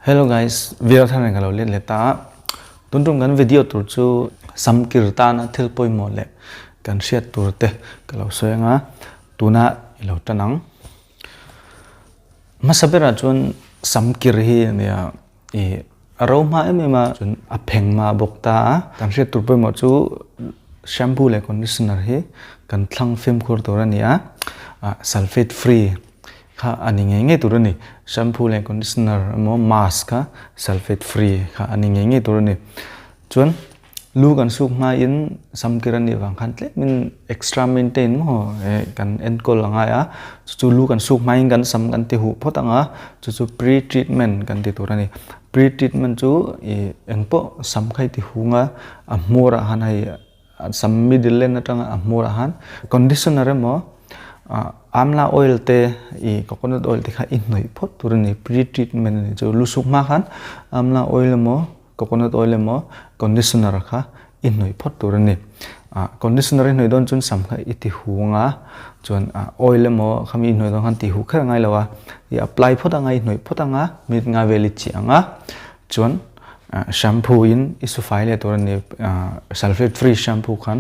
Hello guys, video thar nen ka lo let leh ta a. Tun tum kan video tur chu samkir tana thil pawimawh leh kan hriat tur te ka lo sawi anga tuna i lo tan ang. Hmasa berah chuan samkir hi nia i a ro hma em em a chuan a pheng hma bawk ta a. Kan hriat tur pawimawh chu shampoo leh conditioner hi kan thlang fimkhur tur a ni a, sulphate free kha a ni ngei ngei tur a ni. Shampoo leh conditioner emaw mask kha sulphate free kha a ni ngei ngei tur a ni. Chuan lu kan suk hmain samkir a nih vang khan tlemin extra maintain maw eh kan enkawl a ngai a, chu chu lu kan suk hmain kan sam kan ti huh phawt ang a, chu chu pre treatment kan ti tur a ni. Pre treatment chu ih engpawh sam kha i ti hung a, a hmawr ah khan hei sam middle len atanga a hmawr ah khan conditioner emaw ah amla oil te ih coconut oil te kha i hnawih phawt tur a ni pre treatment a ni chu lu suk hma khan amla oil emaw Coconut oil emaw conditioner kha i hnawih phawt tur a ni. Ah conditioner i hnawih dawn chuan sam kha i ti hu anga chuan ah oil emaw khami i hnawih dawn khan ti hu kher angai lo a, i apply phawt anga i hnawih phawt anga minute nga vel i chiah anga chuan ah shampoo in i su fai leh tur a ni ah sulphate free shampoo khan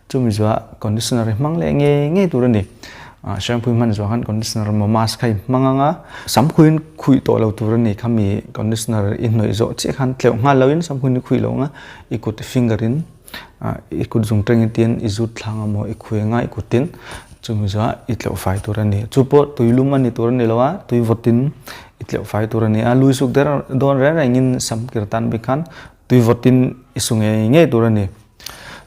chumi zuah conditioner i hmang leh ngei ngei tur a ni. Ah shampoo i hman zuah khan conditioner emaw mask kha i hmang anga samkhuin khuih tawh lo tur a ni khami conditioner i hnawih zawh chiah khan tleuh nghal loin samkhuin i khuih lo anga i kut finger in ah i kut zung tangin tian i zut thlang emaw i khui anga i kutin chumi zuah i tleuh fai tur a ni. Chu pawh tuilum a ni tur a ni lo a tui vawtin i tleuh fai tur a ni a lui suk der dawn reng rengin samkir tan bik khan tui vawtin i su ngei ngei tur a ni.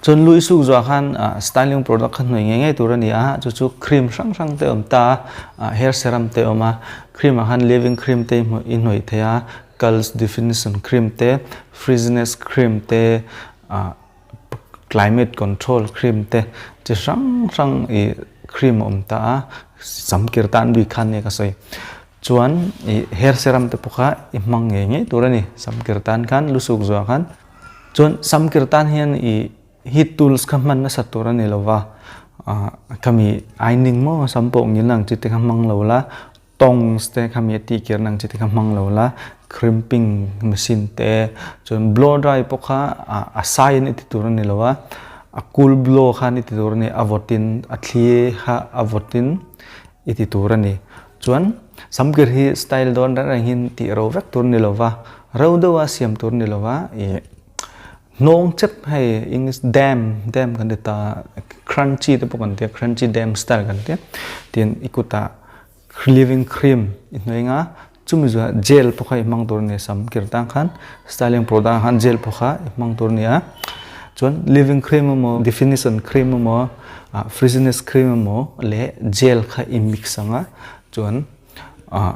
Chuan lu i suk zuah khan styling product kha hnuai ngei ngei tur a ni a, chu chu cream hrang hrang te a awm ta a, hair serum te a awm a, cream ah khan leave-in cream te i hnawih thei a, curls definition cream te, frizziness cream te, climate control cream te chi hrang hrang ih cream a awm ta a, sam kir tan bik khan nia ka sawi. Chuan ih hair serum te pawh kha i hmang ngei ngei tur a ni, sam kir tan khan lu suk zuah khan. Chuan sam kir tan hian ih heat tools kha hman nasat tur a ni lo va, ah khami ironing maw sam pawh ngil ang chi te kha hmang lo la, tongs te khami a tih kir ang chi te kha hmang lo la, crimping machine te chuan blow dry pawh kha ah a sai in i ti tur a ni lo va, a cool blow khan i ti tur a ni, a vawt in a thli kha a vawt in i ti tur a ni. Chuan samkir hi style dawn reng reng hian tih ro vek tur ni lova, ro deuha siam tur ni lova ih hnawng chep hei English dam dam kan ti ta crunchy te pawh kan ti a crunchy dam style kan ti a tin i kutah living cream i hnuai anga chumi zuah gel pawh kha i hmang tur a ni samkir tang khan styling product ah khan gel pawh kha i hmang tur a ni a chuan living cream emaw definition cream emaw ah frizziness cream emaw leh gel kha i mix ang a chuan ah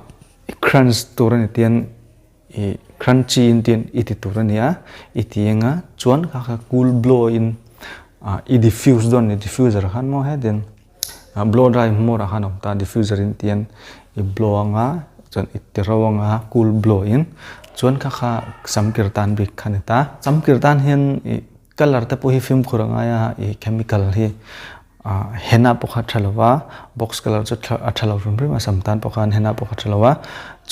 i crunch tur a ni tian ih crunchy in tian i ti tur a ni a i ti ang a chuan kha kha cool blow in ah i diffuse dawn a ni diffuser khan maw hetin. Blow dry hmawr ah khan a awm ta diffuser in tian i blow anga chuan i ti ro anga cool blow in chuan kha kha samkir tan bik kha ni ta samkir tan hian ih colour te pawh hi fimkhur a ngai a ih chemical hi ah henna pawh kha a tha lo va box colour chu a tha lo hrim hrim a sam tan pawh khan henna pawh kha a tha lo va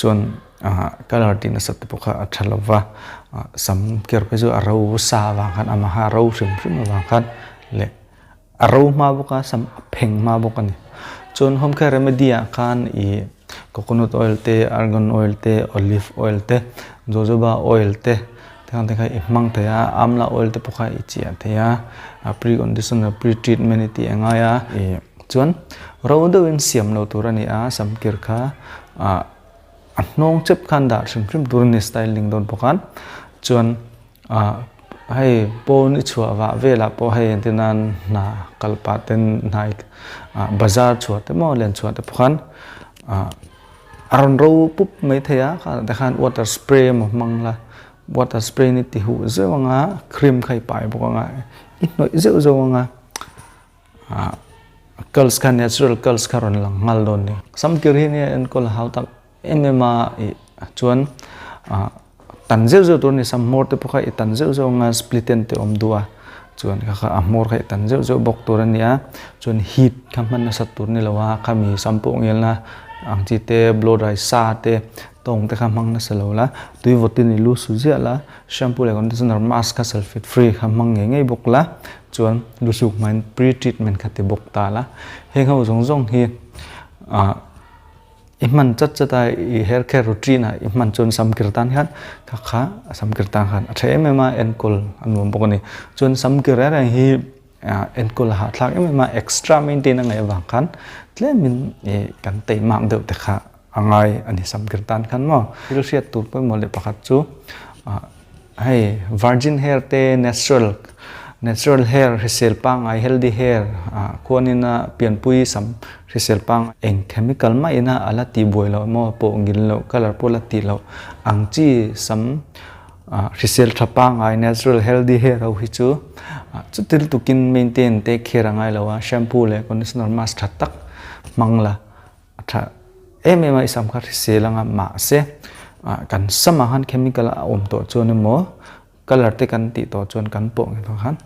chuan ah colour tih nasat te pawh kha a tha lo va ah samkir phei chu a ro sa avang khan amaha ro hrim hrim avang khan leh. A ro hma bawk a, sam a pheng hma bawk a ni. Chuan home care remedy ah khan ih coconut oil te, argan oil te, olive oil te, jojoba oil te tiang te kha i hmang thei a, amla oil te pawh kha i chiah thei a, a pre conditioner pre treatment i tih a ngai a ih chuan ro deuhin siam lo tur a ni a, sam kir kha ah a hnawng chep khan dah hrim hrim tur a ni styling dawn pawh khan chuan. Ah hei pawn i chhuah vah velah pawh hei entir nan hna kal pah ten hna ah bazar chhuah te maw len chhuah te pawh khan ah a rawn ro pup mai thei a kha te khan water spray emaw hmang la water spray ni ti huh zeuh anga cream kha i pai bawk anga i hnawih zeuh zeuh anga ah curls kha natural curls kha rawn lang nghal dawn ni samkir hi nia enkawl a hau tak em em a ih chuan ah tan zeuh zeuh tur a ni sam hmawr te pawh kha i tan zeuh zeuh anga split en te awm duh a chuan kha kha a hmawr kha i tan zeuh zeuh bawk tur a ni a chuan heat kha hman nasat tur a ni lo a khami sam pawh ngelna ang chi te blow dry sa te. Tawng te kha hmang nasa lo la, tui vawtin i lu su ziah la, shampoo leh conditioner mask kha sulfate free kha hmang ngei ngei bawk la, chuan lu suk hmain pre treatment kha ti bawk ta la. Heng ho zawng zawng hi ah i hman chat chat a i hair care routine ah i hman chuan samkir tan hian kha kha samkir tan khan a tha em em a enkawl a nuam bawk a ni. Chuan samkir reng reng hi enkawl a hahthlak em em a extra maintain a ngaih avang khan tlemin ih kan teimak deuh te kha a ngai a ni samkir tan khan maw. Thil hriat tur pawimawh leh pakhat chu ah hei virgin hair te natural natural hair hrisel pangngai healthy hair ah khuanin a pianpui sam hrisel pangngai eng chemical mahin a ala tihbuai loh emaw pawh ngil loh colour pawh la tih loh ang chi sam ah hrisel tha pangngai natural healthy hair ho hi chu ah chuti lutukin maintain take care a ngai lo a shampoo leh conditioner mask tha tak hmang la. A tha em em a i sam kha hrisel anga mahse ah kan sam ah khan chemical a awm tawh chuan emaw colour te kan tih tawh chuan kan pawh ngei tawh khan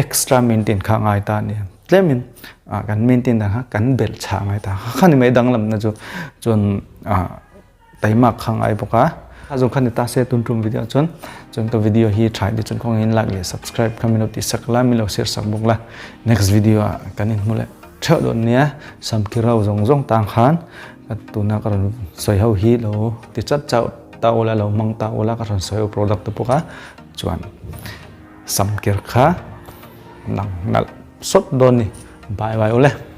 extra maintain kha a ngai ta a ni tlemin ah kan maintain dan kha kan belh chhah a ngai ta kha ni mai danglamna chu chuan ah. Taimak kha ngai bawk a. A zawng kha ni ta se tun tum video chuan chuan ka video hi tha inti chuan kawngin like leh subscribe kha min lo tih sak la min lo share sak bawk la next video ah kan inhmu leh theuh dawn nia samkhi rau zawng zawng tang khan ka tuna ka rawn sawi ho hi lo ti chat chauh ta ula lo hmang ta ula ka rawn sawi ho product te bawk a chuan samkir kha nang nalh sawt dawn ni bye bye ule.